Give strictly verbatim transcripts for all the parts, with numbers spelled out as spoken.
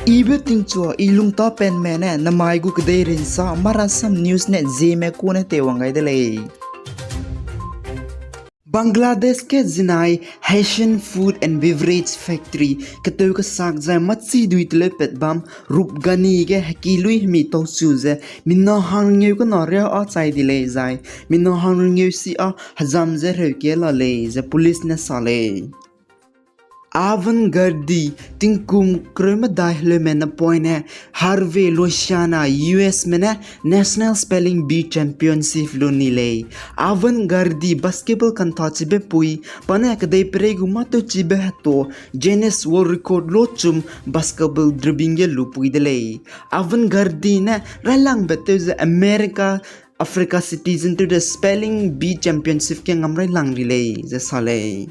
Ibe tingchua i lungtapenme ne namai gu kedei rinsa Marasam News ne Zeme ku ne teiwang gai de lei. Bangladesh ge zinai Haitian Food and Beverage Factory ketew kesak zai machi dui teleu pat bam Rupgani ge heki lui hemi tauchu ze mina hang rengeu kena ria â chai di lei zai mina hang rengeu si â hezam ze reuke la lei ze police ne sa lei. Avantgarde, tingkum kereu medai heleume napoine Harvey Luciana U S me ne National Spelling Bee Championship lu ni lei. Avantgarde basketball kantha chibe pui, pa ne kedei perei gu mâ tewchibe heto Guinness World Record lochum basketball dribbling ge lu pui de lei. Avantgarde ne railangbe tew ze America, Africa citizen tew de Spelling Bee Championship ge ngam railang ri lei ze sa lei.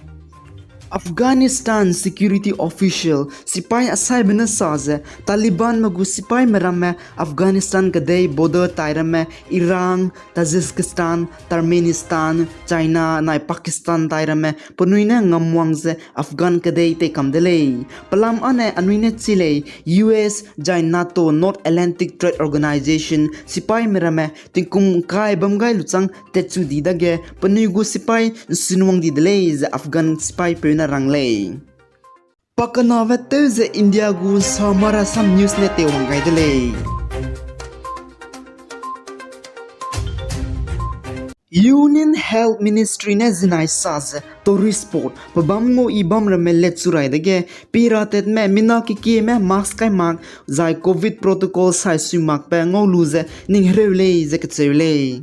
Afghanistan security official, sipai asaibe ne sa ze, Talibanme gu sipaime ramme Afghanistan kedei border tai ramme Iran, Tajikistan, Turkmenistan, China nai Pakistan tai ramme penui ne ngamwang ze Afghan kedei teikam de lei. Pelam â ne anui ne chi lei, U S zai NATO, North Atlantic Treaty Organization sipaime ramme tingkum kai bam gai lu chang tatchu di dage penui gu sipai nsunwang di de lei ze Afghan sipaipeu ne rang lei. Pakenabe tew ze India gu nsa Marasam News ne teiwang gai de lei. Union Health Ministry ne zinai sa ze tourist spot pebâm ngau i bam ramme let chu rai dege, piratetme mina kekieme mask kai mak zai covid protocol sai sui makbe ngau lu ze ning hereu lei ze kecheu lei.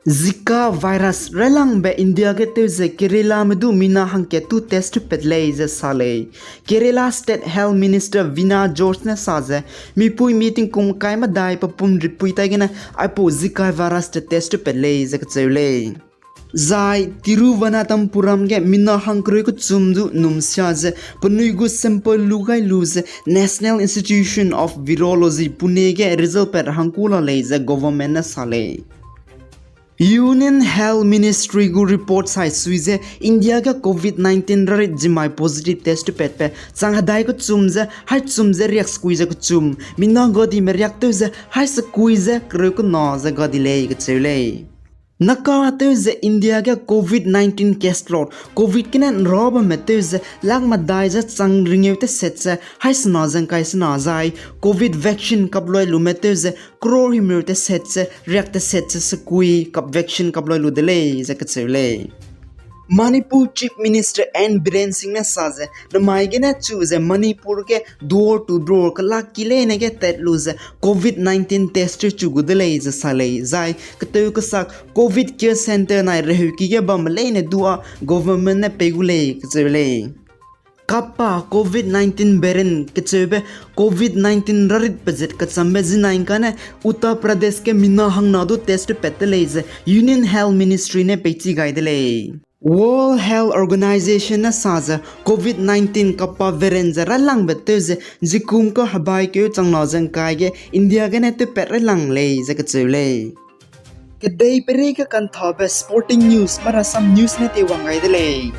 Zika virus railangbe India ge tew ze Keralame du mina hangkat tu test tewpat lei ze sa lei. Kerala State Health Minister Veena George ne sa ze, mipuimi tingkum kai medai pe pum ripui tai gene aipau Zika virus te test tewpat lei ze kecheu lei. Zai Tiruvananthapuram ge mina hangkereu kechum du num sia ze penui gu sample lu gai lu ze National Institute of Virology Pune ge result pat hangku la lei ze government ne sa lei. Union Health Ministry gu report sai sui ze India ge covid nineteen rarit zimai positive test tewpatbe chang hedai kechum ze haichum ze riak sekui ze kechum, mina gadime riak tew ze hai sekui ze kereu kena ze gadi lei kecheu lei. Naka tew ze India ge covid nineteen case load, covid gene nra bamme tew ze lak medai ze chang ringeu teset ze hai sena ze ngkai sena zai, covid vaccine kaploi lume tew ze crore himreu teset ze riak teset ze sekui kap vaccine kaploi lu de lei ze kecheu lei. Manipur Chief Minister N Biren Singh ne sa ze, namai gene chu ze Manipur ge door to door kelak ki leine ge tat lu ze covid nineteen test chu gu de lei ze sa lei, zai ketew kesak covid care center nai reheuki ge bamme leine du â government ne pei gu lei kecheu lei. Kappa covid nineteen variant kecheube covid nineteen rarit pezet kechambe zinai ngkane Uttar Pradesh ge mina hangna du test tewpat de lei ze Union Health Ministry ne peichi gai de lei. World Health Organization ne sa ze covid nineteen kappa variant ze railangbe tew ze zikum ka hebai keu changna ze ngkai ge India gene tewpat railang lei ze kecheu lei. Kedei perei ge kanthabe sporting news Marasam News ne teiwang gai de lei.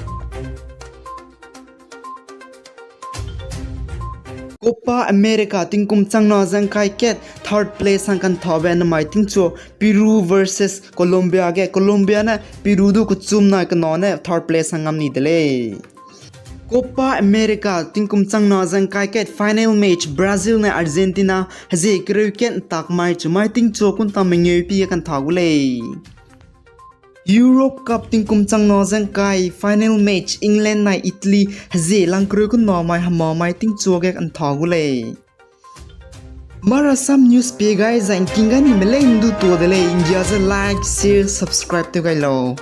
Copa America tingkum changna ze ngkai kat third place hang kanthabe namai tingchu Peru versus Colombia ge Colombia ne Peru du kechum nai kena ne third place hang ngam ni de lei. Copa America tingkum changna ze ngkai kat final match Brazil nai Argentina hezie kereu kat ntak mai chu mai tingchu kunta mengeu pi ge kantha gu lei. Europe Cup tingkum changna ze ngkai final match England nai Italy hezie langkereu kena mai hema mai tingchu ge kantha gu lei. Marasam News pie gai zai ngking gai nime leine du tuâ de lei, nggia ze like, share, subscribe tew gai lau.